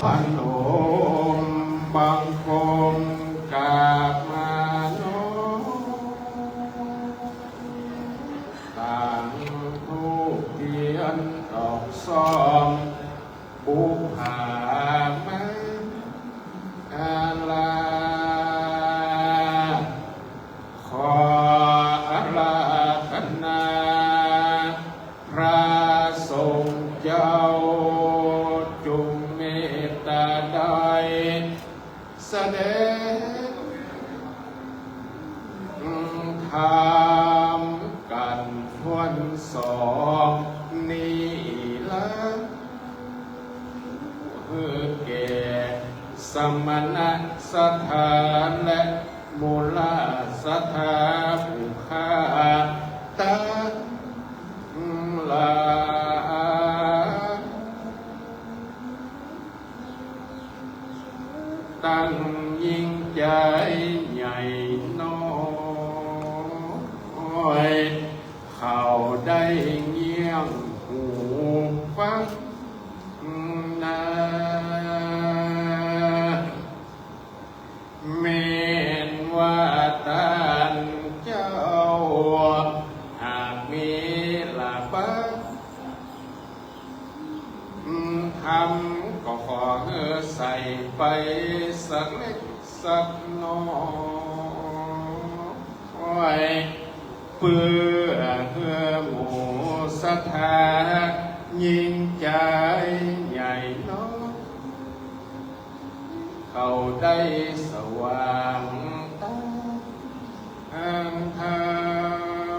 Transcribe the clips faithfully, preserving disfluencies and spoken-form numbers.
พนมบังคมกราบมาน้อม ตั้งธูปเตียนดอกส้อม บูชามาอาราธ ขออาราธนา พระสงฆ์เจ้า จุ่งเมตต๋าได้ แสดงธรรมกั๋นถ้วนสองนี้ละ หื้อแก่สมณะสัตถาและมูลสัตถาผู้ข้าตังหลาย ตั้งยิ่งใจ๋ใหญ่น้อย เขาได้เงี่ยงหูฟังนา แม่นว่าต้านเจ้า หากมีละบา ธรรมก็ขอหื้อใส่ไปสักเล็กสักน้อย เปื้อหื้อหมู่สัตถายิ่งใจ๋ใหญ่น้อย เขาได้สว่างต๋าตางธรร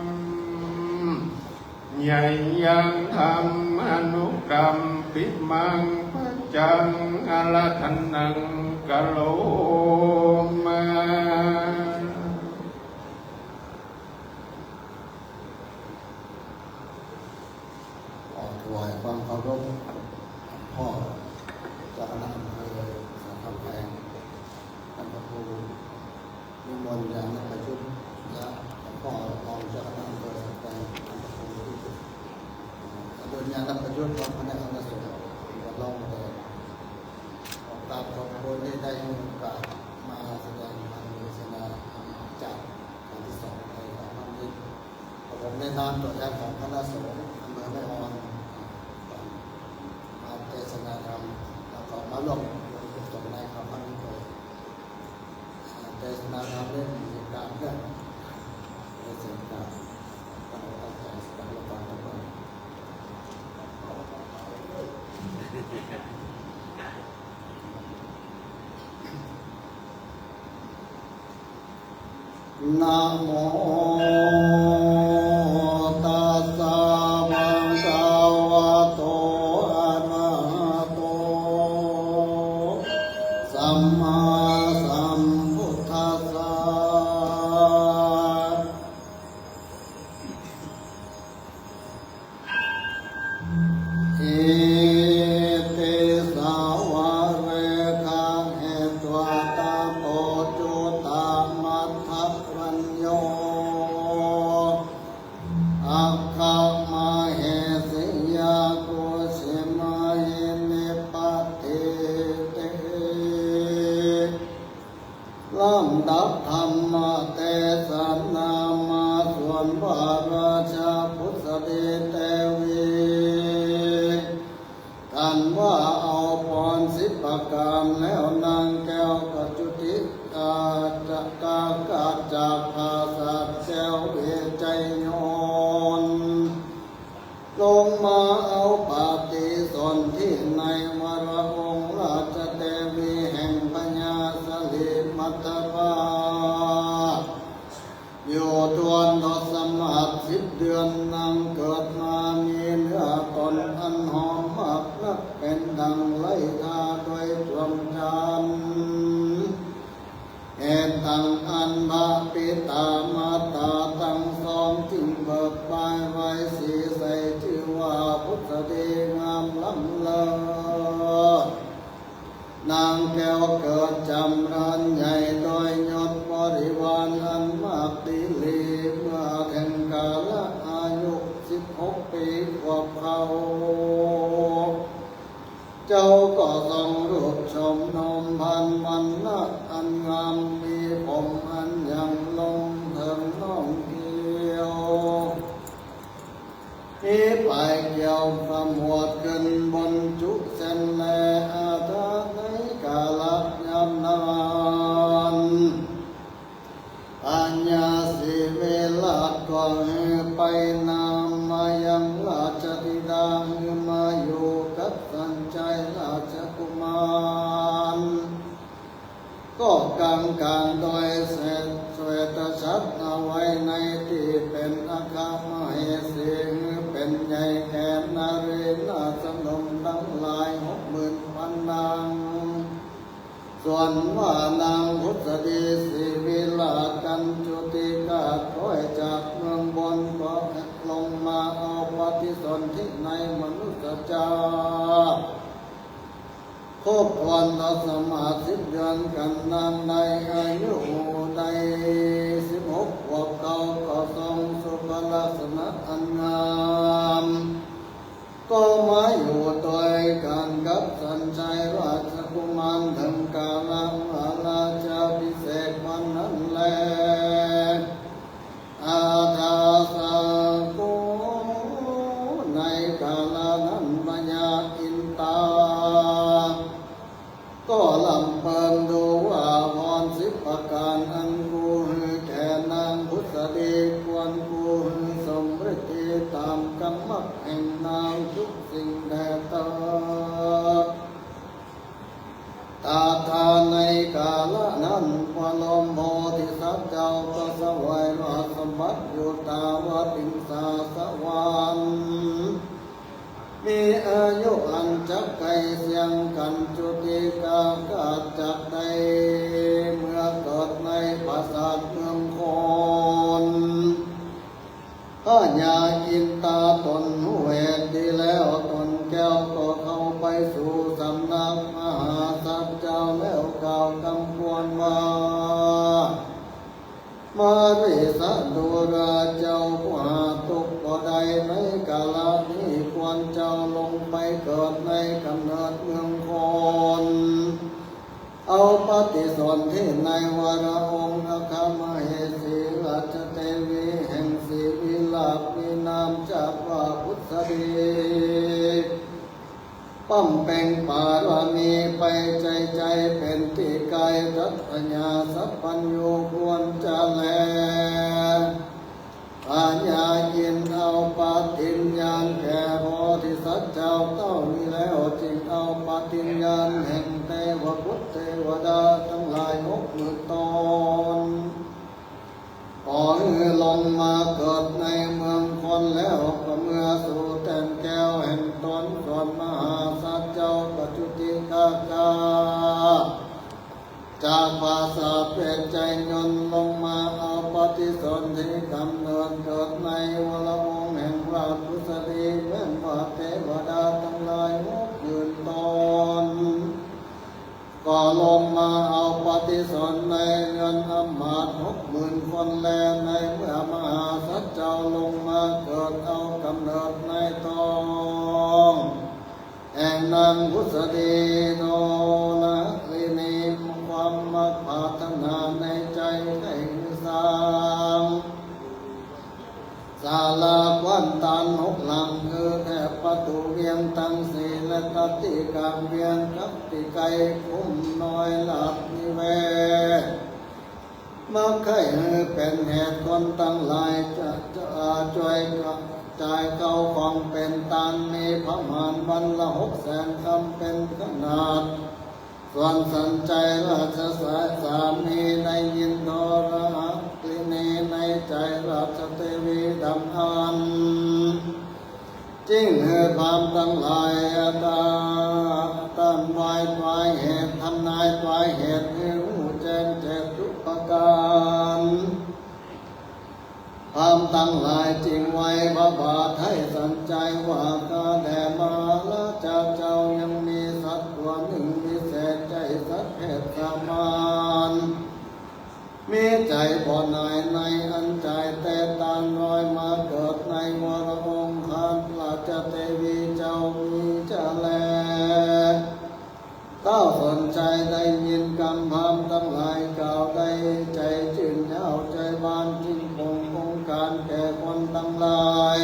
ม ยังยังธัมมานุกัมปิมัง ปัจจังอาราธนังกะโรมา ขอถวายความเคารพพ่อเจ้าคณะอำเภอสารคามแขวง ท่านพระครู นิมนต์ ญาณประยุทธ์ และหลวงพ่อรองเจ้าคณะอำเภอสันแตง ท่านพระครู เอ่อ อดุล ญาณประยุทธ์ พร้อมคณะคณะสงฆ์ ก็ร้องมาเลย ขอกราบขอบคุณที่ได้มีโอกาสมาแสดงธรรมเทศนาธรรมจากครั้งที่สองในครั้งนี้ ผมในนามตัวแทนของคณะสงฆ์อำเภอแม่ออน มาเทศนาธรรม แล้วก็มาร่วมบุญกุศลในครั้งนี้ด้วย เทศนาธรรมเล่นมีการเรื่องเทศนา ตั้งอกตั้งใจฟังและฟังทุกคน นะโมตัสสะ ภะคะวะโต อะระหะโต สัมมาสัมพุทธัสสะ อิติสสะวะเรขะเหตวาตะโปจุตตะมัทธัสสัญโญ อัคคะมะเหสียะกุสิมะหินิปปะติติ ลำดับธรรมเตสนามาส่วนพระราชาผุสดีเตวี กันว่าเอาปอนสิบประก๋านแล้ว นางแก้วกัจจุติกาจะกากาจากผาสัตว์แก้วเวไชยโยน ลงมาเอาปฏิสนธิในวรองค์ราชเตวีแห่งพญาสลิมัทธราช อยู่ทั่วทศมัสต์สิบเดือน นางเกิดมามีเนื้อตนอันหอมมากนัก เป๋นดั่งไล้ทาโดยจวงจันทร์ เหตุดั่งอั้นพระปิตามารดาตังสองจึงเบิกป้ายไว้สีใสจื้อว่าผุสดีงามล้ำเลิศ นางแก้วเกิดจ๋ำราญใหญ่โดยยศบริวารอันมากดีหลี เมื่อเท็งกาละอายุสิบหกปี๋ขวบเข้า เจ้าก็ส่งลูก ขมวดขึ้นบนจุเส้นแล อาถาในกาละยามนั้น พญาศรีวิราชก็หื้อไปนำมายังราชธิดา หื้อมาอยู่กับสัญชัยราชกุมาร ก็กังขังโดยเศษ เศษฉัตรเอาไว้ในตี้เป๋นอัคคมเหสี หื้อเป๋นใหญ่แก่นารีนาฏสนมตังหลายหกหมื่นปันนาง ส่วนว่านางผุสดีศรีวิราชกัญจุติกา ถอยจากเมืองบนก็ลงมาเอาปฏิสนธิในมนุสสชาติ ครบถ้วนทศมาศสิบเดือนกั๋นนั้น ในอายุได้สิบหกขวบ เขาก็ทรงสุขลักษณะอันงาม ก็มาอยู่ตวยกั๋นกับสัญชัยราชกุมาร เถิงกาละมหาราชาภิเษกวันนั้นแล อาถาสาโก ในกาละนั้นพญาอินตา ก็ลำเปิงดูว่าพรสิบประก๋านอันกูหื้อแก่นางผุสดี ควรกูหื้อสมฤทธิต๋ามกำมักแห่งนางทุกสิ่งแด่เตอ ตถาในกาละนั้น พระบรมโพธิสัตว์เจ้าก็เสวยราชสมบัติอยู่ตาวติงสาสวรรค์ มีอายุอันจักใก้เสี้ยงกัญจุติกา ก็จักได้เมื่อเกิดในปราสาทเมืองคอน พญาอินตาตนฮู้เหตุดีแล้ว ตนแก้วก็เข้าไปสู่สำนักมหาสัตว์เจ้า แล้วกล่าวกำกวนว่า มารีสะดูราเจ้าผู้หาทุกข์บ่ได้ในกาละนี้ ควรเจ้าลงไปเกิดในกำเนิดเมืองคอน เอาปฏิสนธิในวรองค์อัคคมเหสีราชเตวีแห่งศรีวิราช มีนามจักว่าผุสดี บำเพ็งปารมีไปใจ๋ใจ๋ เป๋นตี้ใก้ตรัสญาสัพพัญญูควรจะแล พญาอินทร์เอาปฏิญญาณแก่โพธิสัตว์เจ้าเต้านี้แล้ว จึงเอาปฏิญญาณแห่งเตวบุตรเตวดาตังหลายหกหมื่นต๋น ก็หื้อลงมาเกิดในเมืองคอนแล้ว ก็เมื่อสู่แต้มแก้วแห่งต๋น ส่วนมหาสัตว์เจ้ากัญจุติกา จากปราสาทเวชชัยยนต์ลงมาเอาปฏิสนธิกำเนิดเกิดในวรองค์แห่งราชผุสดี แม้นว่าเตวดาตังหลายหกหมื่นต๋น ก็ลงมาเอาปฏิสนธิในเฮือนอำมาตย์หกหมื่นคนแล ในเมื่อมหาสัตว์เจ้าลงมาเกิดเอากำเนิดในท้องแห่งนางผุสดีโดรหริณี ความมักปรารถนาในใจ๋ใค่สร้าง ศาลาควันตานหกหลัง คือแถบประตู๋เวียงตังสี่ และตัดตี้ก๋างเวียงกับตี้ใก้คุ้มน้อยราชนิเวศน์ มักใค่หื้อเป๋นเหตุคนตังหลายจะ จะ อ่า จ้วยกระจ๋ายเข้าของเป๋นตาน มีประมาณวันละหกแสนกำเป๋นขนาด ส่วนสัญชัยราชสา สามีได้ยินโดรหริณีในใจ๋ราชเตวีดังอั้น จึงหื้อพราหมณ์ตังหลาย อ่า ต้านวายถวายเหตุ ทำนายถวายเหตุหื้อฮู้แจ้งแจ๋งทุกประก๋าน พราหมณ์ตังหลายจึงไหว้พระบาทไถ่สัญชัยว่า ข้าแต่มหาราชาเจ้า ยังมีสัตว์ตั๋วนึ่งวิเศษ ใจ้สัตว์เพศสามัญ มีใจ๋บ่หน่ายในอันจายแต๊ต้านน้อยมาเกิดในวรองค์ ข้าราชเตวีเจ้ามีจะแล เต้าสัญชัยได้ยินกำพราหมณ์ตังหลายกล่าว ได้ใจ๋จื้นยาวใจ๋บาน จึงปงองค์ก๋านแก่คนตังหลาย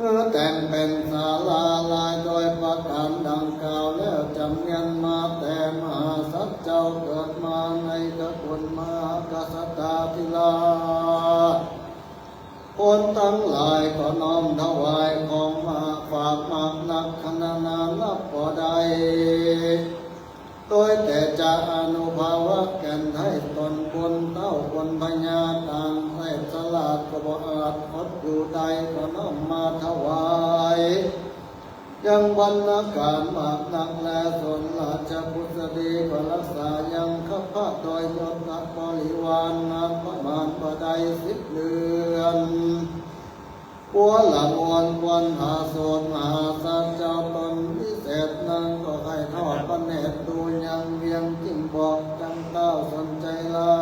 หื้อแต่งเป๋นศาลาลายโดยประก๋านดังกล่าวแล้ว จ๋ำเนียนมาแต่มหาสัตว์เจ้าเกิดมาในสกุลมหากษัตราธิราช คนตังหลายก็น้อมถวายของมาฝากมากนัก ขนาดนับบ่ได้ โดยแต่จะอนุภาวะแก่นไท้ต๋นบุญเต้าคนพญาต่างแสบสลาดก็บ่อาจอดอยู่ได้ ก็น้อมมาถวายยังบรรณาการมากนักแล ส่วนราชบุตรีก็รักษายังคัพพะโดยยศบริวารนานประมาณบ่ได้สิบเดือน กั๋วละมวลควรผาสุกมหาสัตว์เจ้าต๋นวิเศษนั้น ก็ใค่ทอดพระเนตรดูยังเวียง จึงบอกจังเต้าสนชัยลา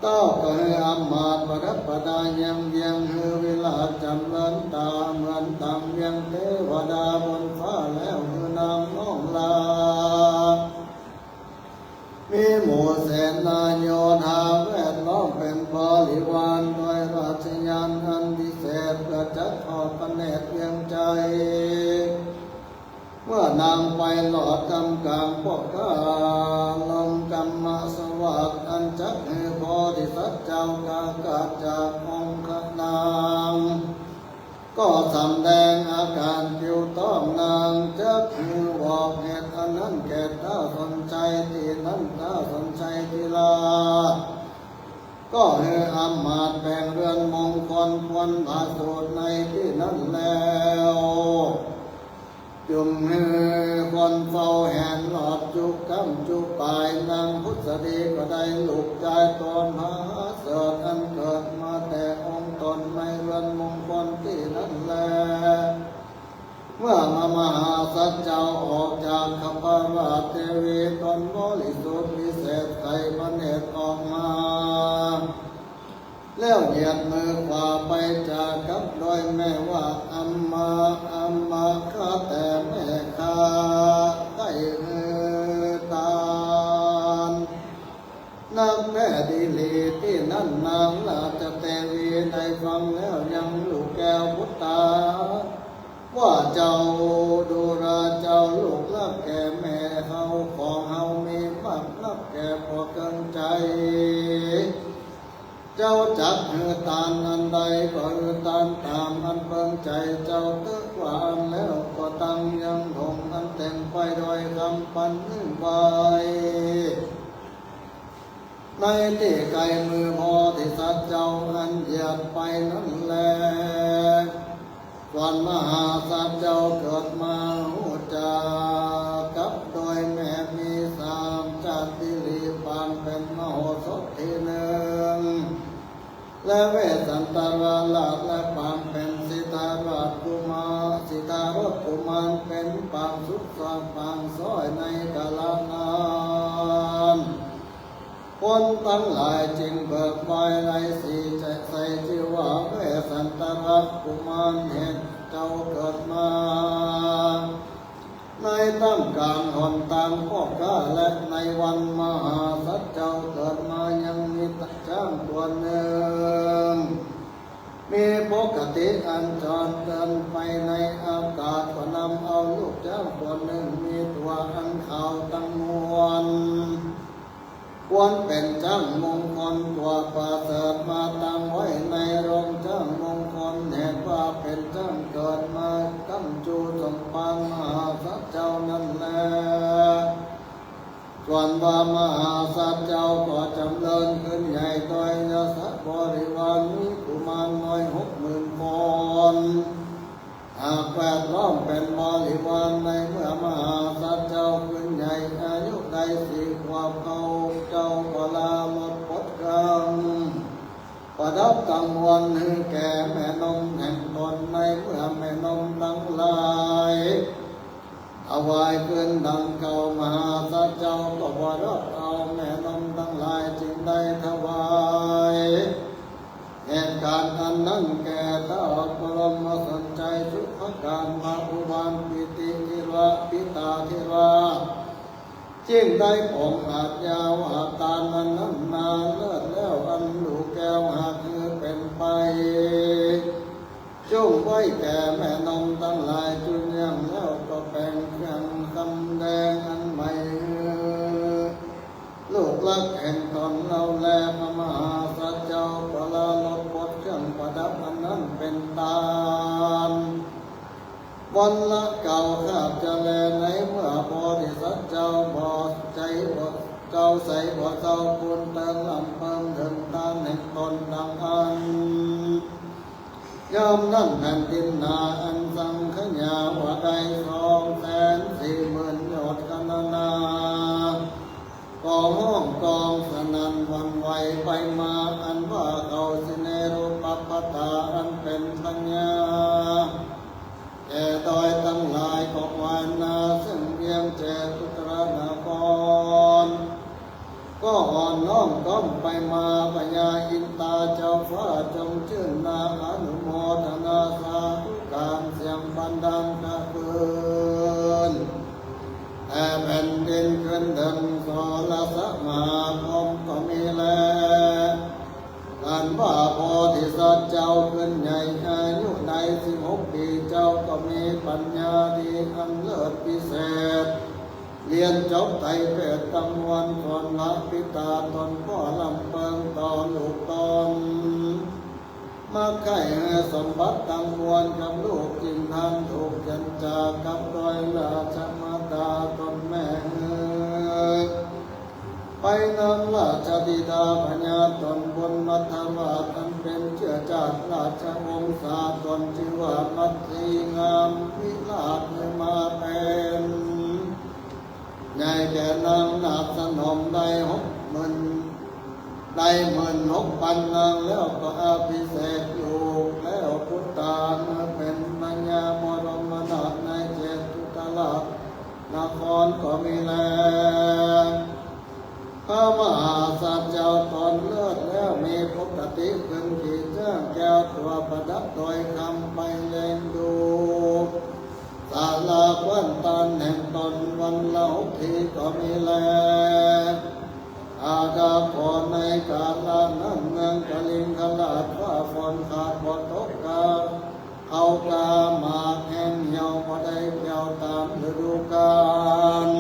เต้าก็หื้ออำมาตย์ประดับประดายังเวียง หื้อวิลาศจ๋ำเริญต๋าเหมือนดั่งเวียงเตวดาบนฟ้าแล้ว หื้อนางน้องลา มีหมู่เสนาโยธาแวดล้อมเป๋นบริวาร โดยราชญาณอันวิเศษ เปื้อจักทอดพระเนตรเวียงชัย เมื่อนางไปหลอดกำก๋างปกาลงกำมะสวัสดิ์ อันจักหื้อโพธิสัตว์เจ้ากากาจากองค์นาง ก็สำแดงอาก๋านปิวต้องนาง จักหื้อบอกเหตุอันนั้นแก่เต้าสนชัยตี้นั้น เต้าสนชัยธิราช ก็หื้ออำมาตย์แป๋งเรือนมงคลควรผาสุกในตี้นั้นแล้ว จุ่มหื้อคนเฝ้าแหนหลอดจุก้ำจุป๋าย นางพุทธดีก็ได้ลูกจายต๋นมหาเสดอันเกิดมาแต่องค์ต๋นในเรือนมงคลตี้นั้นแล เมื่อมหาสัตว์เจ้าออกจากคัพพะราชเทวีต๋นบริสุทธิ์วิเศษไขพระเนตรออกมา แล้วเหยียดมือขวาไปจากกับโดยแม่ว่า อัมมา อัมมาข้าแต่แม่ข้า ได้หื้อตานนักแท้ดีหลี ตี้นั้นนางราชเทวีได้ฟังแล้วยังลูกแก้วปุตตา ว่าเจ้าดูราเจ้าลูกรักแก่แม่เฮา ของเฮามีมากนักแก่บ่เกินใจ๋ เจ้าจักหื้อตานอันใดก็หื้อตานต๋ามอันเปิงใจ๋เจ้าเต๊อะ ว่าอั้นแล้วก็ตั้งยังถงอันเต๋มไปโดยกำปันนึ่งใบ ในตี้ใก้มือโพธิสัตว์เจ้าอันเหยียดไปนั้นแล ส่วนมหาสัตว์เจ้าเกิดมาฮู้จักกับโดยแม่มีสามจาติหลี ปางเป๋นมโหสถตี้นึ่ง และเวสสันตราช และปางเป๋นสิทธาราชกุมาร สิทธารสกุมาร เป๋นปางสุดสอดปางซ้อยในกาละนั้น คนตังหลายจึงเบิกบานไลสีใจ๋ใส่จื้อว่าเวสสันตราชกุมาร เหตุเจ้าเกิดมาในต้ามก๋างหนตางพวกข้า และในวันมหาสัตว์เจ้าเกิดมายังมีจ๊างตั๋วนึ่ง มีปกติอันจรเดินไปในอากาศ ก็นำเอาลูกจ๊างตั๋วนึ่ง มีตั๋วอันขาวตังมวล ควรเป๋นจ๊างมงคลตั๋วประเสริฐ มาตั้งไว้ในโฮงจ๊างมงคล เหตุว่าเป๋นจ๊างเกิดมาก้ำจู๋สมภารมหาสัตว์เจ้านั้นแล ส่วนว่ามหาสัตว์เจ้าก็จ๋ำเริญขึ้นใหญ่โดยยศบริวาร มีกุมารน้อยหกหมื่นคน หากแวดล้อมเป๋นบริวาร ในเมื่อมหาสัตว์เจ้าขึ้นใหญ่อายุได้สี่ขวบ เขาเจ้าก็ลาลดปลดเกล้าประดับตังมวลหื้อแก่แม่นมแห่งต๋น ในเมื่อแม่นมตังหลาย ถวายคืนดังเก่า มหาสัตว์เจ้าก็บ่รับเอาแม่นมตังหลาย จึงได้ถวายเหตุก๋ารณ์อันนั้นแก่เท้าบรมสนชัยสุภการมาอุบาลปิติธิราช ปิตาธิราช จึงได้ปองอาชญาว่า ตานอันนั้นนาเลิศแล้ว อันลูกแก้วหากหื้อเป๋นไป จุ่งไว้แก่แม่นมตังหลาย จุ่งเยียงแล้วก็แป๋งเครื่องสำแดงอันใหม่หื้อ ลูกฮักแห่งต๋นเฮาแล พระมหาสัตว์เจ้าก็ปรารภบทเครื่องประดับอันนั้นเป๋นตาน วันละเก้าคาบจะแล ในเมื่อโพธิสัตว์เจ้าบ่ใจ๋บ่ เจ้าใสบ่เศร้า ปูนเติงลำเปิงเถิงตานแห่งต๋นดังอั้น ยามนั้นแผ่นดินหนาอันสังขยาว่าได้สองแสนสี่หมื่นโยชน์คณนา ก็ฮ้องก้องสนั่นหวั่นไหวไปมา อันว่าเขาสิเนรปปตาอันเป๋นพญาแก่ดอยตังหลาย ก็วายนาซึ่งเวียงเจตุตรนคร ก็อ่อนน้อมก้อมไปมา พญาอินตาเจ้าฟ้าจงจื้นนาอนุโมทนาสาธุการเสียงบันดาลกะเปื้อน แต่แผ่นดินขึ้นเถิงโสรสมหาพรหมก็มีแล อันว่าโพธิสัตว์เจ้าขึ้นใหญ่อายุได้สิบหกปี๋ เจ้าก็มีปัญญาดีอันเลิศพิเศษ เฮียนจบไตรเพทตังมวล สอนพระปิตาต๋นก็ลำเปิงต่อลูกต๋น มักใค่หื้อสมบัติตังมวลกับลูก จึงทันถูกเข็นจากกับดอยราชมาตาต๋นแม่หื้อ ไปนำราชธิดาพญาต๋นบนมัทธราช อันเป๋นเจื้อจาติราชวงศาต๋น จื้อว่ามัทธิงามวิราช หื้อมาเป๋นใหญ่แก่นางนาฏสนมได้หกหมื่น ได้หมื่นหกปันนาง แล้วก็อภิเษกลูก แล้วปุตตามาเป๋นพญาบรมนาถในเจตุตรนครก็มีแล พระมหาสัตว์เจ้าต๋นเลิศแล้ว มีปกติขึ้นขี่เจื้องแก้วตั๋วประดับโดยคำไปเล็งดูศาลาควันตานแห่งต๋นวันละหกทีก็มีแล อาดาขอในกาละนั้นเมืองกลิงคราชฟ้าฝนขาดบ่ตกกา ข้าวกล้าหมากแห้งเหี่ยวบ่ได้แก้วต๋ามฤดูกาล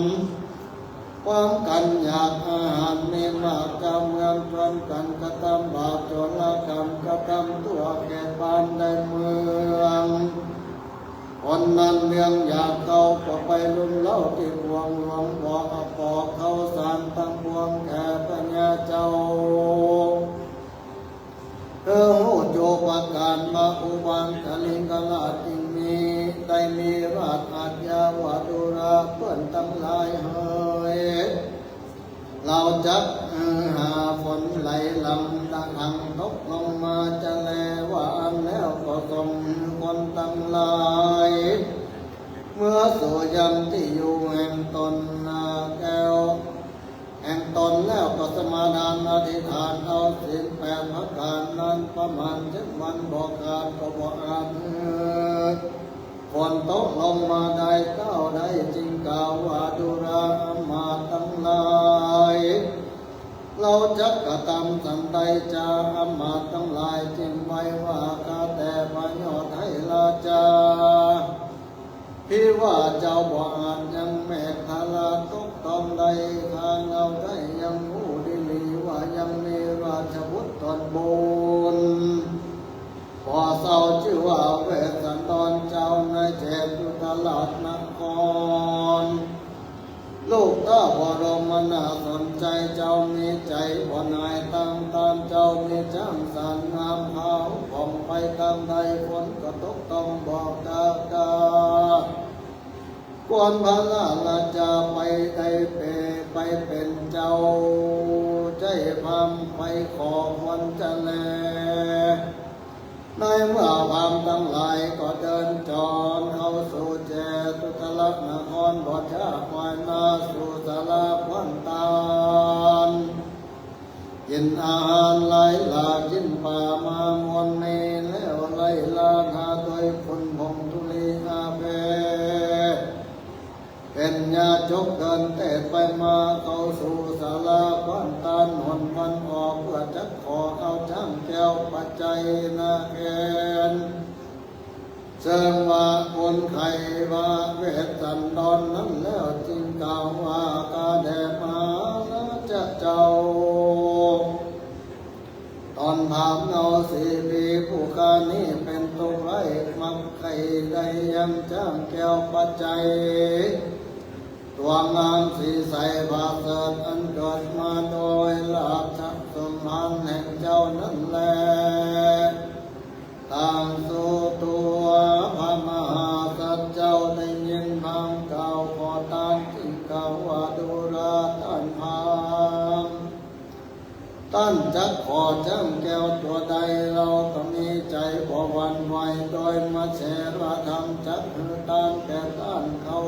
ความกั๋นอยากอาหารมีมาก เจ้าเมืองจวนกั๋นกระตำบาปโจรกรรม กระตำตั๋วเขตบ้านแดนเมือง คนนั้นเมืองอยากเข้าก็ไปลุ่มเล้าตี้ปวงหลวง บอกเอาปอกข้าวสารตังปวงแก่พญาเจ้า เธอฮู้โจประก๋านมา อุบลกลิงคราชจึงมี ได้มีราชอาชญาวาดุรา เปื้อนตังหลายเหย เฮาจักหื้อหาฝนไหลหลั่งดังตกลงมาจะแล ว่าอั้นแล้วก็ส่งหื้อคนตังหลาย เมือสู่ยังตี้อยู่แห่งต๋นนาแก้ว แห่งต๋นแล้วก็สมาทานอธิษฐานเอาศีลแปดประก๋านนั้นประมาณเจ็ดวันบ่ขาดก็บ่อาจหื้อฝนตกลงมาได้เต้าใด จึงกล่าวว่า ดูราอำมาตย์ตังหลาย เฮาจักกระตำสันใดจา อำมาตย์ตังหลายจึงไหว้ว่า ข้าแต่พระยอดไฮราชา ภิว่าเจ้าบ่อาจยังเมขลาตกต้องได้ ข้าเฮาได้ยังฮู้ดีหลีว่ายังมีราชบุตรต๋นบุญบ่เศร้า จื้อว่าเวสสันดรเจ้าในเจตุตรนคร ลูกเต้าบรมนาถสนใจ๋ เจ้ามีใจ๋บ่หน่ายตางต้าน เจ้ามีจ๊างสารน้ำขาวผ่องไปตางใด ฝนก็ตกต้องบ่กล้ากา ควรพระราชาไปได้เป๋น ไปเป๋นเจ้า ใจ๊พราหมณ์ไปขอควรจะแล ในเมื่อพราหมณ์ตังหลายก็เดินจรเข้าสู่เจตุตรนคร บ่ช้าก็ไหว้นาสู่ศาลาควันตาน กิ๋นอาหารหลายหลาก กิ๋นป๋ามามวลมี แล้วไล่ล้างหาโดยฝุ่นผงธุลีอาเพศ เป๋นยาจกเดินเตะไปมาเข้าสู่ศาลาควันตานหนวันออก เพื่อจักขอเอาจ๊างแก้วปัจจัยนาแคน เซิ่งว่าคนไข้ว่าเวสสันดรนั้นแล้ว จึงกล่าวว่า ข้าแต่มหาราชเจ้า ต๋อนถามเฮาสี่ปี๋ ผู้ข้านี้เป๋นตุ๊กข์ไร้ มักใค่ได้ยังจ้างแก้วปัจจัย ตั๋วงามสีใสประเสริฐ อันเกิดมาโดยราชสมภารแห่งเจ้านั้นแล ตัง สุตุวา พระมหาสัตว์เจ้าได้ยินพราหมณ์กล่าวขอตาน จึงกล่าวว่า ดูราต้านพราหมณ์ ต้านจักขอจ้างแก้วตั๋วใด เฮาก็มีใจ๋บ่หวั่นไหว โดยมะเสราธรรมจักหื้อตานแก่ต้านเขา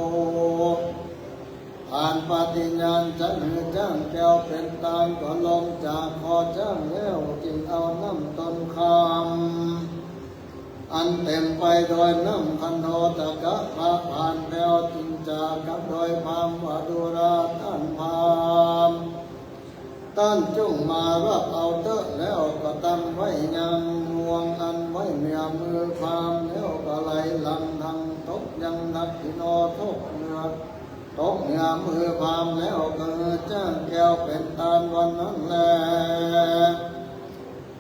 ผานปฏิญาณจักหื้อจ้างแก้วเป๋นตาน ก็ลงจากขอจ้างแล้ว จึงเอาน้ำต้นคำ อันเต๋มไปโดยน้ำคันโฑตกะพระผานแล้ว จึงจากับโดยพราหมณ์ว่า ดูราต้านพราหมณ์ ต้านจุ่งมาฮับเอาเต๊อะ แล้วก็ตั้งไว้ยังห่วงอันไว้เหนือมือพราหมณ์ แล้วก็ไหลหลั่งดังตกยังทักขิโณทกเหนือ ตกเหนือมือพราหมณ์แล้ว ก็หื้อจ้างแก้วเป๋นตานวันนั้นแล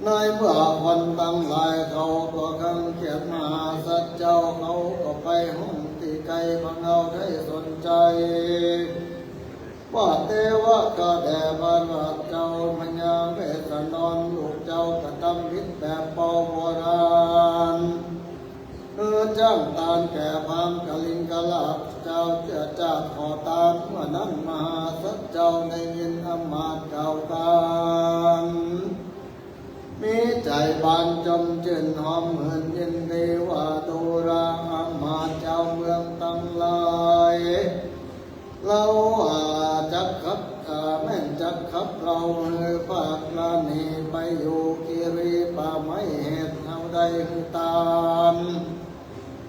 ในเมื่อคนตังหลายเขาก็คังเขียด มหาสัตว์เจ้าเขาก็ไปห้องตี้ไกล บ่าเฮาได้สนใจ๋ ว่า เตวะ ข้าแต่พระราชเจ้า พญาเวสสันดรลูกเจ้ากระตำผิดแบบเป่าโบราณ หื้อจ้างตานแก่พราหมณ์กลิงกราชเจ้า เจื้อจ้าขอตาน เมื่อนั้นมหาสัตว์เจ้าได้ยินอำมาตย์กล่าวกั๋น มีใจ๋บานจมจื้นหอมหื่นยินดีว่า ดูราอำมาตย์เจ้าเมืองตังหลาย เฮาอาจักขับ อาแม่นจักขับเฮาหื้อพากลาหนีไปอยู่คีรีป่าไม้ เหตุเฮาได้หื้อตาน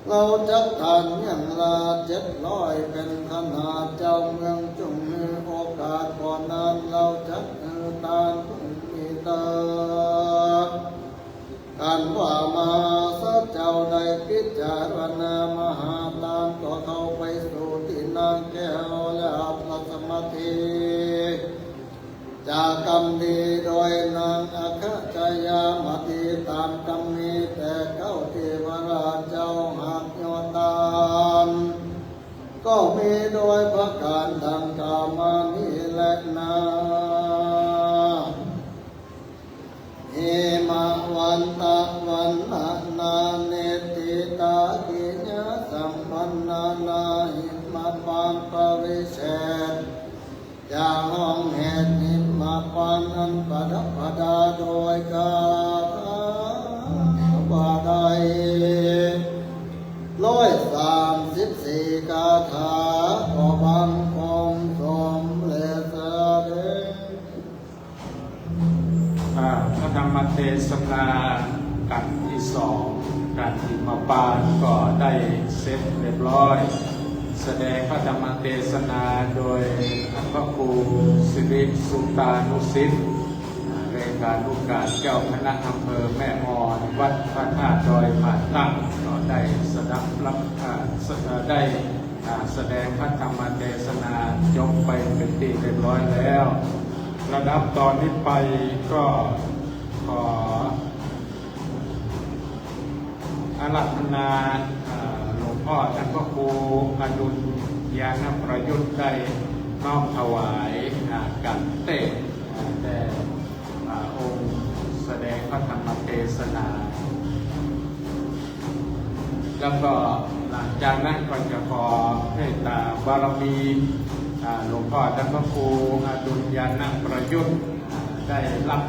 เฮาจักตานเมี่ยงละเจ็ดร้อยเป๋นขนาด เจ้าเมืองจุ่งหื้อโอกาสก่อนนั้น เฮาจักหื้อตานผู้มีเต๊อะ อันว่ามหาสัตว์เจ้าได้พิจารณามหาตาน ก็เข้าไปสู่ตี้นางแก้วและอัปปสมาธิ จากกำดีโดยนางอัคคชยามตี ต๋ามกำมีแต่เก๊าตี้พระราชเจ้าหากโยตาน ก็มีโดยประก๋านดังกล่าวมานี้แลนา หิมวันตะวันนะนา เนติตากิญญาสัมปันนานา หิมปานปริเชษ จากห้องเหตุหิมปานอันประดับประดาโดยคาถาว่าได้ ร้อยสามสิบสี่คาถา ก็บังคมสมเร็จเสด็จ อ่า พระธรรมเทศนากัณฑ์ตี้สอง กัณฑ์หิมปานก็ได้เสร็จเรียบร้อย แสดงพระธรรมเทศนาโดยพระครูสิริสุตานุสิทธิ์ อ่า เลขานุการเจ้าคณะอำเภอแม่ออน วัดพระธาตุดอยผาตั้ง ก็ได้สดับรับ อ่า ส- ได้ อ่า แสดงพระธรรมเทศนาจบไปเป๋นตี้เรียบร้อยแล้ว ลำดับต่อนี้ไปก็ขออาราธนา อ่า หลวงพ่อท่านพระครูอดุลยาณประยุทธ์ได้น้อมถวาย อ่า ขันเตศน์ อ่า แด่ อ่า องค์แสดงพระธรรมเทศนา แล้วก็หลังจากนั้นก็จะขอเมตตาบารมี อ่า หลวงพ่อท่านพระครูอดุลยาณประยุทธ์ อ่า ได้รับ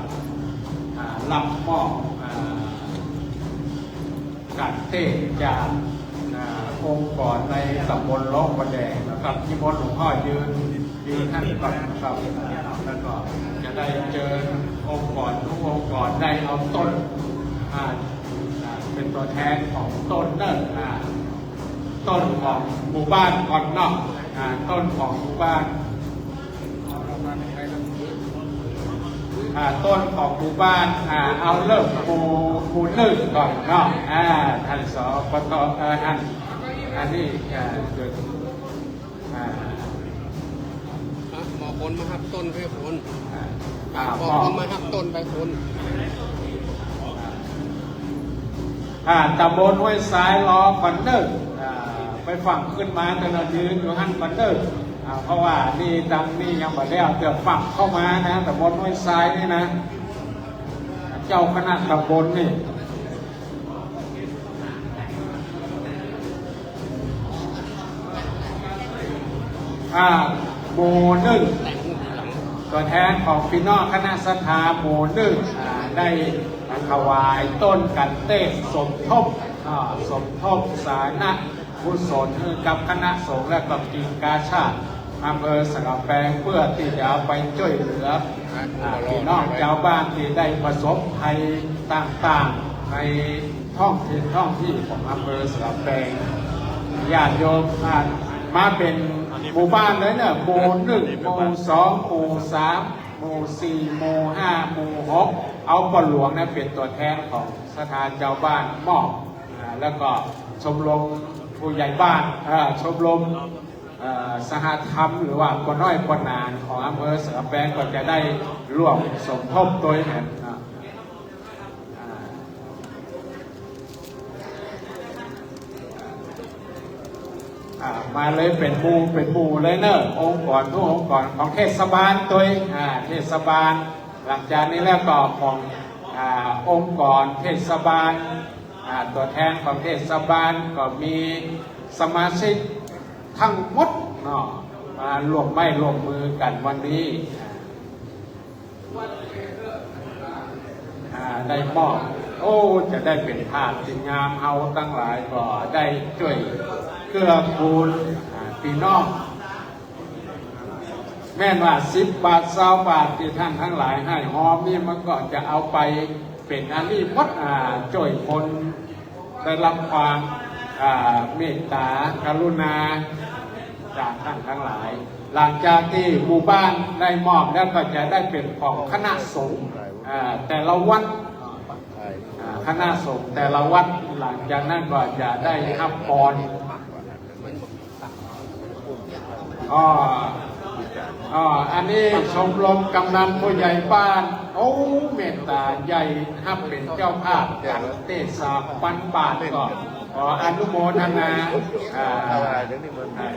อ่า รับมอบ อ่า ขันเตศน์จาก อ่า องค์กรในตำบลหลวงพระแดงนะครับ นิมนต์หลวงพ่อยืน ยืนท่านก่อนนะครับ แล้วก็จะได้เจิญองค์กรทุกองค์กรได้เอาต้น อ่า อ่า เป๋นตั๋วแทนของต้นเนิ่น อ่า ต้นของหมู่บ้านก่อนเนาะ อ่า ต้นของหมู่บ้าน อ่า ต้นของหมู่บ้าน อ่า เอาเริ่มหมู่ หมู่หนึ่งก่อนเนาะ อ่า ท่าน สปต เอ่อ ท่าน อันนี้ อ่า อ่า อ่ะ หมอคนมาฮับต้นไปคน อ่า อ่า หมอคนมาฮับต้นไปคน อ่า ตำบลห้วยทรายรอก่อนเน่อ อ่า ไปฟังขึ้นมา แต่ละยืนอยู่หั้นก่อนเน่อ อ่า เพราะว่านี่ตังนี้ยังบ่แล้ว เดี๋ยวฟังเข้ามานะ ตำบลห้วยทรายนี่นะ เจ้าคณะตำบลนี่ อ่า หมู่หนึ่ง ตัวแทนของพี่น้องคณะศรัทธาหมู่หนึ่ง อ่า ได้ถวายต้นกัณฑ์เตศสมทบ อ่า สมทบสาธารณกุศลให้กับคณะสงฆ์และก็กิ่งกาชาดอำเภอสันกำแปง เพื่อที่จะเอาไปจ้วยเหลือ อ่า พี่น้องจาวบ้านตี้ได้ประสบภัยต่างๆ ในท้องถิ่นท้องที่ของอำเภอสันกำแปง ญาติโยม อ่า มาเป๋นหมู่บ้านเลยเน่อ หมู่หนึ่ง หมู่สอง หมู่สาม หมู่สี่ หมู่ห้า หมู่หก เอาป้อหลวงเนี่ยเป๋นตั๋วแทนของศรัทธาจาวบ้านมอบ อ่า แล้วก็ชมรมผู้ใหญ่บ้าน เอ่อ ชมรม เอ่อ สหธรรม หรือว่าป้อน้อยป้อหนานของอำเภอสันกำแปงก็จะได้ร่วมสมทบตวยเหมือน อ่า อ่า อ่า มาเลยเป๋นหมู่ เป๋นหมู่เลยเน่อ องค์กรทุกองค์กรของเทศบาลตวย อ่า เทศบาล หลังจากนี้แล้วก็ของ อ่า องค์กรเทศบาล อ่า ตั๋วแทนของเทศบาลก็มีสมาชิกทั้งหมดเนาะ มาร่วมไม้ร่วมมือกั๋นวันนี้ อ่า ได้มอบ โอ้ จะได้เป๋นภาพตี้งาม เฮาตังหลายก็ได้จ้วยเกื้อกูล อ่า พี่น้อง แม่นว่าสิบบาท ซาวบาทตี้ท่านตังหลายหื้อหอมนี่ มันก็จะเอาไปเป๋นอันนี้หมด อ่า จ้วยคนได้รับความ อ่า เมตตากรุณาจากท่านตังหลาย หลังจากตี้หมู่บ้านได้มอบแล้วก็จะได้เป๋นของคณะสงฆ์ อ่า แต่ละวัด อ่า คณะสงฆ์แต่ละวัด หลังจากนั้นก็จะได้ฮับพร อ๋อ อ๋อ อันนี้ชมรมกำนันผู้ใหญ่บ้าน โอ้ เมตตาใหญ่ฮับเป๋นเจ้าภาพกัณฑ์เตศสามปันบาทก็ขออนุโมทนา อ่า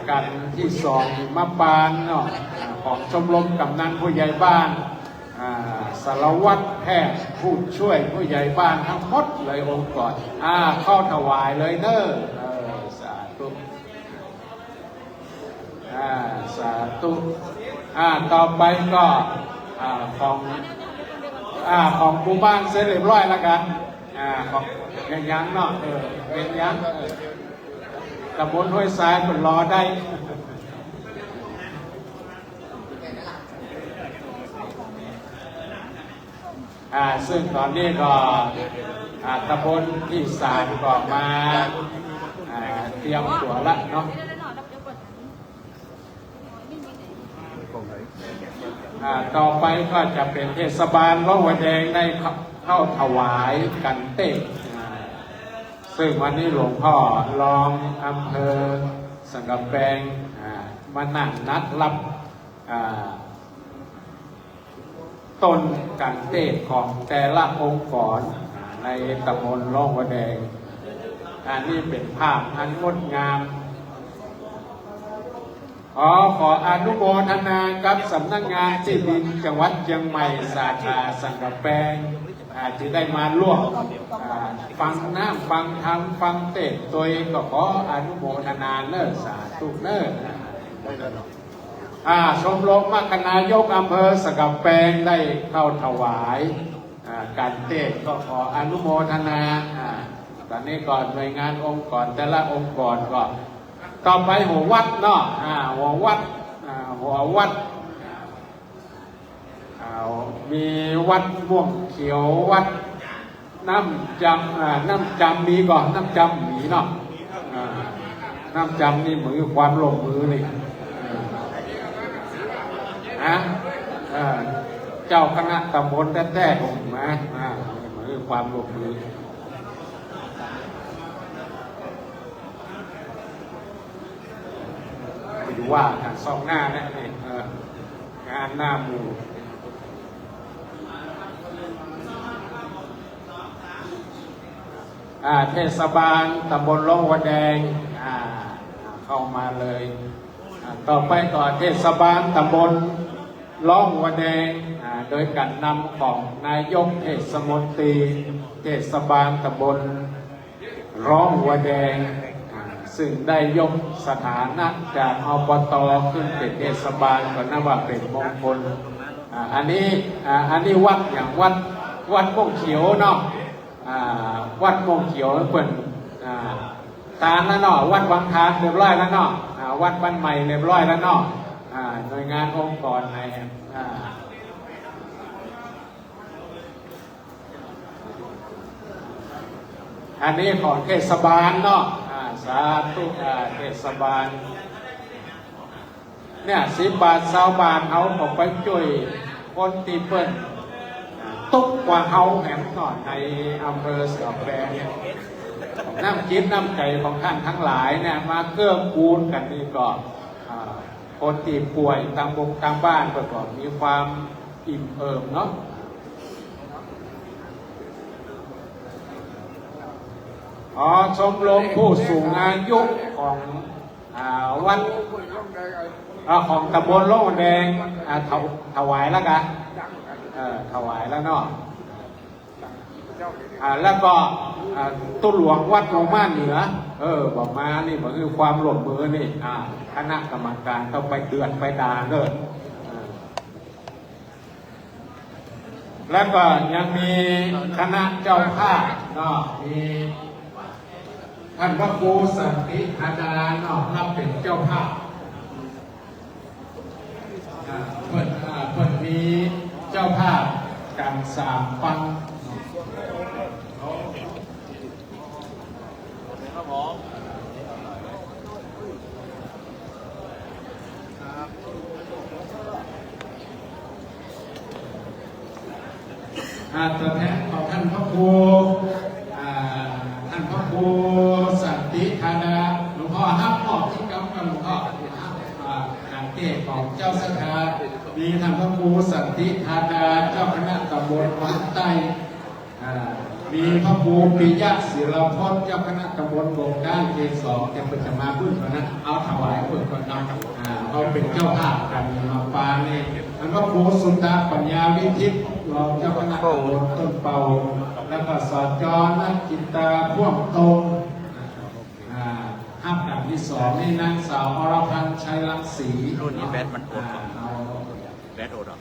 กัณฑ์ตี้สองมาปานเนาะ อ่า ของชมรมกำนันผู้ใหญ่บ้าน อ่า สารวัตรแพทย์ ผู้จ้วยผู้ใหญ่บ้านตังหมดเลยองค์กร อ่า เข้าถวายเลยเน่อ เออ สาธุ อ่า สาธุ อ่า ต่อไปก็ อ่า ของ อ่า ของหมู่บ้านเสร็จเรียบร้อยแล้วกั๋น อ่า ของ ยังยังเนาะ เออ เป๋นยัง เออ ตำบลห้วยทรายเปิ้นรอได้ อ่า ซึ่งต๋อนนี้ก็ อ่า ตำบลตี้สามก็มา อ่า เตรียมตั๋วละเนาะ อ่า ต่อไปก็จะเป๋นเทศบาลหลวงหัวแดงได้เข้า เข้าถวายกัณฑ์เตศ อ่า ซึ่งวันนี้หลวงพ่อรองอำเภอสันกำแปง อ่า มานั่งนัดฮับ อ่า ต้นกัณฑ์เตศของแต่ละองค์กรในตำบลหลวงหัวแดง อันนี้เป๋นภาพอันงดงาม ขอ ขออนุโมทนากับสำนักงานตี้ดินจังหวัดเจียงใหม่ สาขาสันกำแปง อ่า ตี้ได้มาร่วม อ่า ฟังน้ำฟังธรรมฟังเตศน์ตวย ก็ขออนุโมทนาเน่อ สาธุเน่อ อ่า ชมรมมคคนายกอำเภอสันกำแปงได้เข้าถวาย อ่า กัณฑ์เตศน์ ก็ขออนุโมทนา อ่า ต๋อนนี้ก็หน่วยงานองค์กรแต่ละองค์กรก็ ต่อไปหัววัดเนาะ อ่า หัววัด อ่า หัววัด อ่า มีวัดม่วงเขียว วัดน้ำจำ อ่า น้ำจำมีก่อ น้ำจำมีเนาะ อ่า น้ำจำนี่มือความร่วมมือนี่ อ่า ฮะ อ่า เจ้าคณะตำบลแต๊ๆ ก็มา อ่า มาหื้อความร่วมมือ ไปดูว่ากันซองหน้าเนี่ย นี่ เออ งานหน้าหมู่ อ่า เทศบาลตำบลร่องวัวแดง อ่า เข้ามาเลย อ่า ต่อไปก็เทศบาลตำบลร่องวัวแดง อ่า โดยการนำของนายกเทศมนตรีเทศบาลตำบลร่องวัวแดง อ่า ซึ่งได้ยกสถานะจาก อบต. ขึ้นเป๋นเทศบาล ก็นับว่าเป๋นมงคล อ่า อันนี้ อ่า อันนี้วัดอย่าง วัด วัดม่วงเขียวเนาะ อ่า วัดม่วงเขียวเปิ้น อ่า ตานแล้วเนาะ วัดวังทานเรียบร้อยแล้วเนาะ อ่า วัดบ้านใหม่เรียบร้อยแล้วเนาะ อ่า หน่วยงานองค์กรไหน อ่า อันนี้ของเทศบาลเนาะ อ่า สาธุ อ่า เทศบาล เนี่ย สิบบาท ซาวบาท เฮาก็ไปจ้วยคนตี้เปิ้น อ่า ตุ๊กกว่าเฮาแหมเนาะ ในอำเภอเสือแปงเนี่ย น้ำจิตน้ำใจ๋ของท่านตังหลายเนี่ย มาเกื้อกูลกั๋นนี่ก็ อ่า คนตี้ป่วยตามบงตามบ้านก็ ก็มีความอิ่มเอิบเนาะ อ๋อ ชมรมผู้สูงอายุของ อ่า วัด อ่า ของตำบลร่องวัวแดง อ่า ถว- ถวายแล้วกา เออ ถวายแล้วเนาะ อ่า แล้วก็ อ่า ตุ๊หลวงวัดหลวงม่านเหนือ เออ บ่มานี่ บ่หื้อความร่วมมือนี่ อ่า คณะกรรมการต้องไปเดือดไปด่าเด้อ อ่า แล้วก็ยังมีคณะเจ้าภาพเนาะ มีท่านพระครูสันติธาดาเนาะ รับเป๋นเจ้าภาพ อ่า เปิ้น อ่า เปิ้นมีเจ้าภาพกั๋นสามปัง ครับผม อ่า ตั๋วแทนของท่านพระครู อ่า ท่านพระครูสันติธาดา หลวงพ่อฮับมอบตี้กำกับหลวงพ่อ อ่า ก๋านเต้นของเจ้าศรัทธา มีท่านพระครูสันติธาดา เจ้าคณะตำบลวังใต้ อ่า มีพระครูปิยะศิลพจน์ เจ้าคณะตำบลบ่งด้านเขตสอง แต่เปิ้นจะมาเปิ้นก่อนนะ เอาถวายเปิ้นก่อนนะ อ่า เฮาเป๋นเจ้าภาพกั๋นมาปางนี่ อันพระครูสุตตะปัญญาวิทิต รองเจ้าคณะตำบลต้นเปา แล้วก็ สจ. นักจิตตา พ่วงตรง อ่า ฮับกั๋นตี้สองนี่ นางสาวอรพันธ์ ชัยรังสี รุ่นนี้แบตมันโอด อ่า เอา แบตโอดเหรอ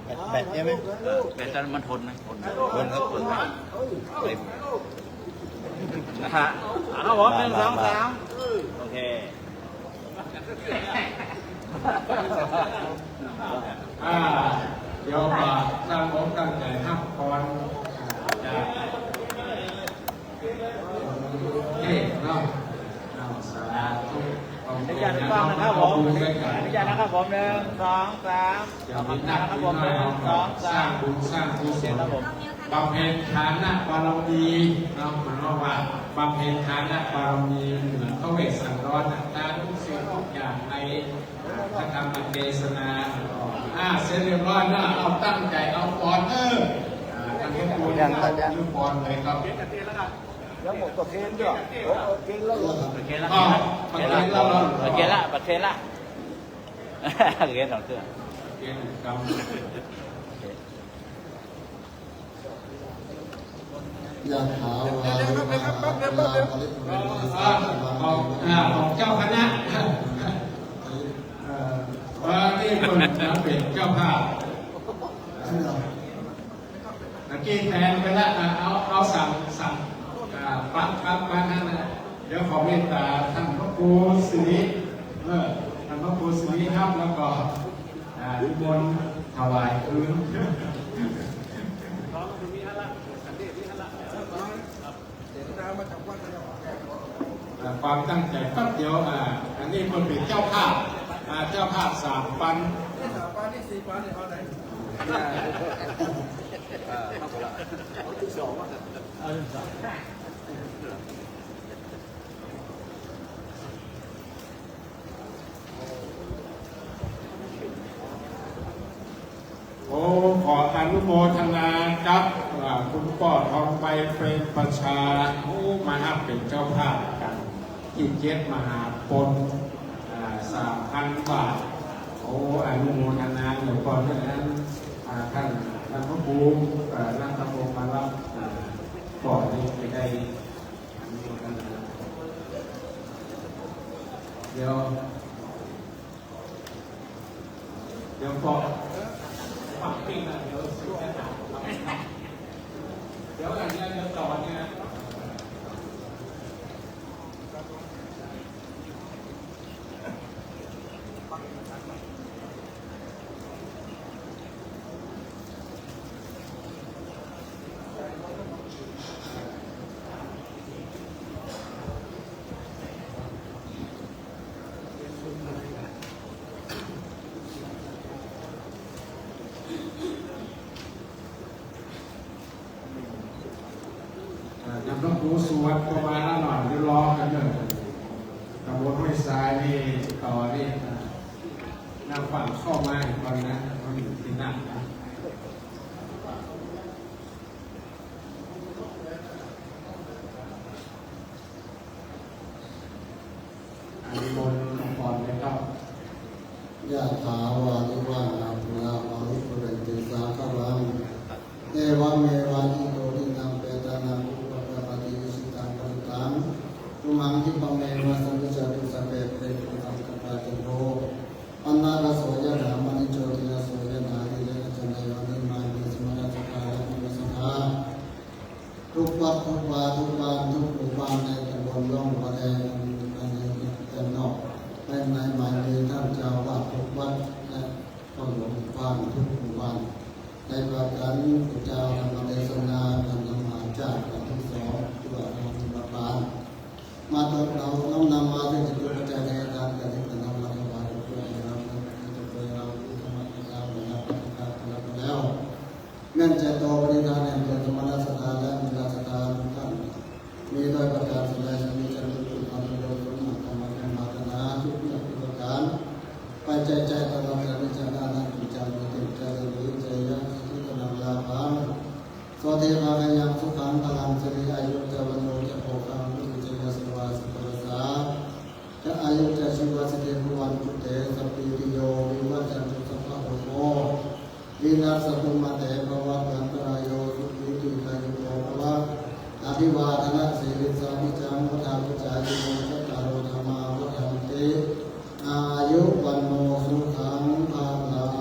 แบต แบตใช่ไหม เออ แบตมันทนนะ ทนนะ ทนครับ ทนนะ เต็ม นะฮะ ครับผม หนึ่ง สอง สาม โอเค อ่า เดี๋ยวก็ตั้งอกตั้งใจ๋ฮับพร อ่า จาก เทศน์เนาะ เอาสาธุ ขอบคุณ อนุญาตนะครับผม ขอบคุณด้วยกัน อนุญาตนะครับผม หนึ่ง สอง สาม เดี๋ยวมีนัก ขอบคุณนะครับผม หนึ่ง สอง สาม สร้างบุญสร้างกุศล ครับผม บำเพ็ญทานบารมีเนาะ หมายความว่าบำเพ็ญทานบารมีเหมือนพระเวสสันดร ทานทุกสิ่งทุกอย่างในพระธรรมเทศนา อ่า เสร็จเรียบร้อยแล้ว เอาตั้งใจ๋เอาพรเด้อ อ่า ท่านพระครู ยังครับ ยัง พรเลยครับ ยังหมดประเคนด้วย โอ้ ประเคนแล้ว ประเคนละ อ้าว ประเคนละ ประเคนละ ประเคนละ ประเคนสองเทื่อ ประเคนครับ ยะถาวาริวหาปูราปริปูเรนติสาคารัง อ่า ของ อ่า ของเจ้าคณะ เอ่อ ว่านี่เปิ้นมาเป๋นเจ้าภาพ เมื่อกี้แทนไปละ อ่ะ เอา เอาสั่ง สั่ง อ่า ปั๊บ ปั๊บ ปั๊บ นั่นน่ะ เดี๋ยวขอเมตตาท่านพระครูสิริ เออ ท่านพระครูสิริครับ แล้วก็ อ่า นิมนต์ถวายคืน อ่า ความตั้งใจ๋แป๊บเดียว อ่า อันนี้เปิ้นเป๋นเจ้าภาพ อ่า เจ้าภาพสามปัน นี่สามปัน นี่สี่ปัน เนี่ย เอาไหน เออ เอาคนละ เอาถึงสองอ่ะ เอาถึงสอง โอ้ ขออนุโมทนากับ อ่า คุณป้อทองใบเปรมประชา โอ้ มาฮับเป๋นเจ้าภาพกั๋น ตี้เจ็ดมหาปณ อ่า สามพันบาท โอ้ อนุโมทนาหลวงป้อด้วยนะ อ่า ต้าน ต้านพระครู อ่า รัตนพงษ์มารับ อ่า ป้อนี้ไปได้ อนุโมทนา เดี๋ยว เดี๋ยวป้อ ปักปิ้งนะ เดี๋ยว เดี๋ยวอันนี้ เดี๋ยวต่อเนี่ย อ่า นำหลวงปู่สวดก็มาแล้วหน่อย เดี๋ยวรอกั๋นเน่อ ตำบลห้วยทรายนี่ ต่อนี่ อ่า นำฝั่งเข้ามาอีกคนนะ มันอยู่ตี้นั่นนะ อันนี้บนก่อนเลยครับ ยะถา วาริวะหาปูรา ปะริปูเรนติ สาคะรัง เอวะเมวะ อิโต ทินนัง เปตานัง อุปะกัปปะติ อิชิตัง ปัตถิตัง ตุมหัง คิปะเมวะ สะมิชฌะตุ สัพเพ ปูเรนตุ สังกัปปา จันโท ปะนะระโส ยะถา มะณิ โชติระโส ยะถา สัพพัญญู มะณิ มะเม สะมะนะ สัตถา และ มะนะ สัตถา ทุกวัด ทุกวา ทุกบ้าน ทุกหมู่บ้าน ในตำบลหนองบัวแดง ภายในและนอก ภายใน หมายมีต้านเจ้าอาวาสทุกวัด และพ่อหลวงบ้านทุกหมู่บ้าน ในประการเจ้าธรรมเทศนา การนำมาจากวันที่สอง ตุลาคม มาปาน มาตกเอาน้อมนำมาซึ่งจตุปัจจัยในทาน การที่จะนำมาถวายหลวงปู่เรา และจะเปิดเราที่ธรรมะที่เราได้รับประทานกันแล้ว แม่นใจต่อปฏิทานแห่งตน สมณะศรัทธาและนิรศรัทธาทุกท่าน มีด้วยประการสุดแล จะมีจตุปัจจัยอันเป็นประโยชน์สมหวังธรรมะแห่งปรารถนาทุกอย่างทุกประการ ไปใจใจตลอดกาลนิจจานานันติจัง มีเต็มใจหรือใจยะสิทธิกำลังลาภัง โสติภาคยังสุขังพลัง สิริอายุจะวันโนจะโภคัง วิริยะจะยะสวาสิทธิวสา จะอายุจะชีวะสิทธิภวันตุเต สัพพีติโย วิวัชชันตุ สัพพะโรโค วินัสสะตุ มาเต ภวัตวันตรายโย สุขี ทีฆายุโก ภวะ อภิวาทะนะสีลิสสะนิจจัง วุฑฒาปะจายิโน จัตตาโร ธัมมา วัฑฒันติ อายุ วัณโณ สุขัง พะลัง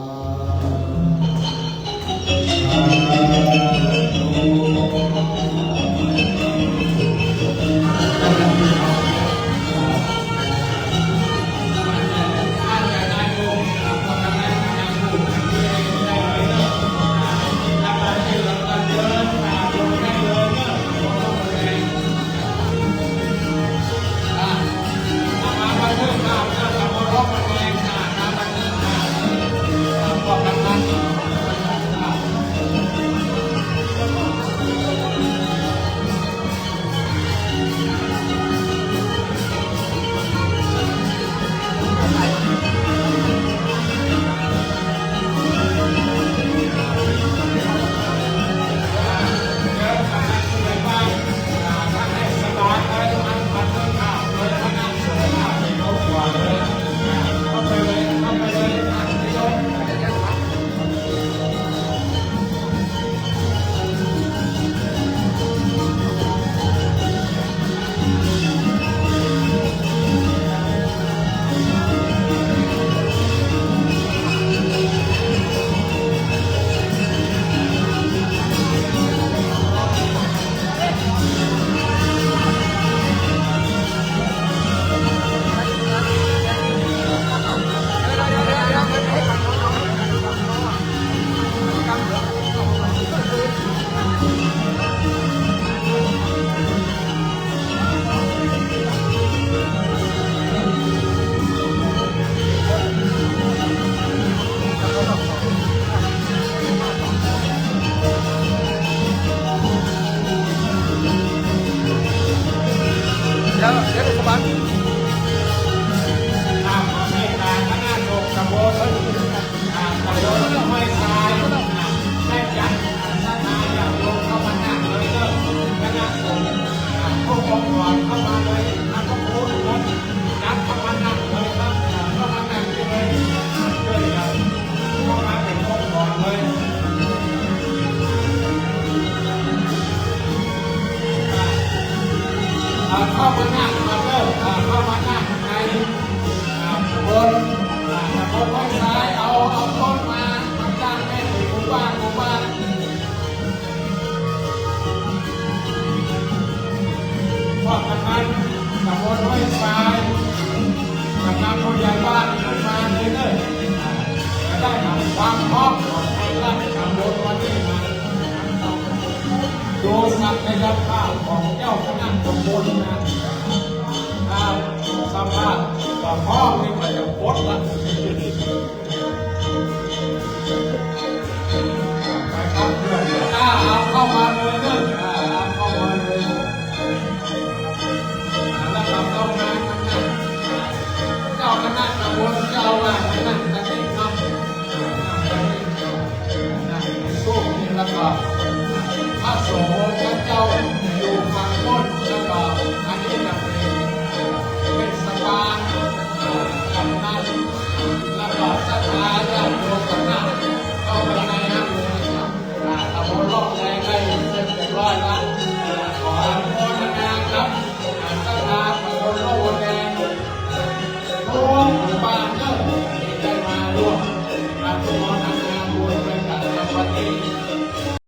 ก่อนเข้ามาเลย อ่า ก็โพสต์ครับ จับเข้ามานั่งเลยครับ อ่า เข้ามานั่งเลย ช่วยกัน เข้ามาเป็นองค์กรเลย อ่า อ่า เข้ามานั่งมาเริ่ม อ่า เข้ามานั่งใน อ่า บน อ่า บนห้วยทราย เอา เอาต้นมา มาตั้งให้หมู่บ้าน หมู่บ้าน พวกกำนันตำบลห้วยทราย กำนันผู้ใหญ่บ้านขึ้นมาเลยเด้อ จะได้นำความพร้อมของคนละตำบลวันนี้มา ดูศักยภาพของเจ้าคณะตำบลนะ ถ้าสภาพก็พร้อมนี่ก็จะปลดละ ไปครับเพื่อน อ่า เอาเข้ามาเลยเด้อ อ่า เอาเข้ามาเลย อ่า แล้วก็เจ้าคณะ เจ้าคณะตำบล เจ้าอาวาสนั่งตรงนี้ครับ อ่า นั่งตรงนี้ครับ นั่งในตู้นี่ แล้วก็พระสงฆ์เจ้าอยู่ฝั่งโน้น แล้วก็อันนี้จะเป็นเทศบาล อ่า กำนัน แล้วก็ศรัทธาญาติโยมคณะเข้าไปในนั้นเลยครับ อ่า ตำบลร่องแรงได้เสร็จเรียบร้อยแล้ว อ่า ขออนุโมทนาครับ อ่า ศรัทธาตำบลร่องแรง ทุกหมู่บ้านเนอะ ที่ได้มาร่วมอนุโม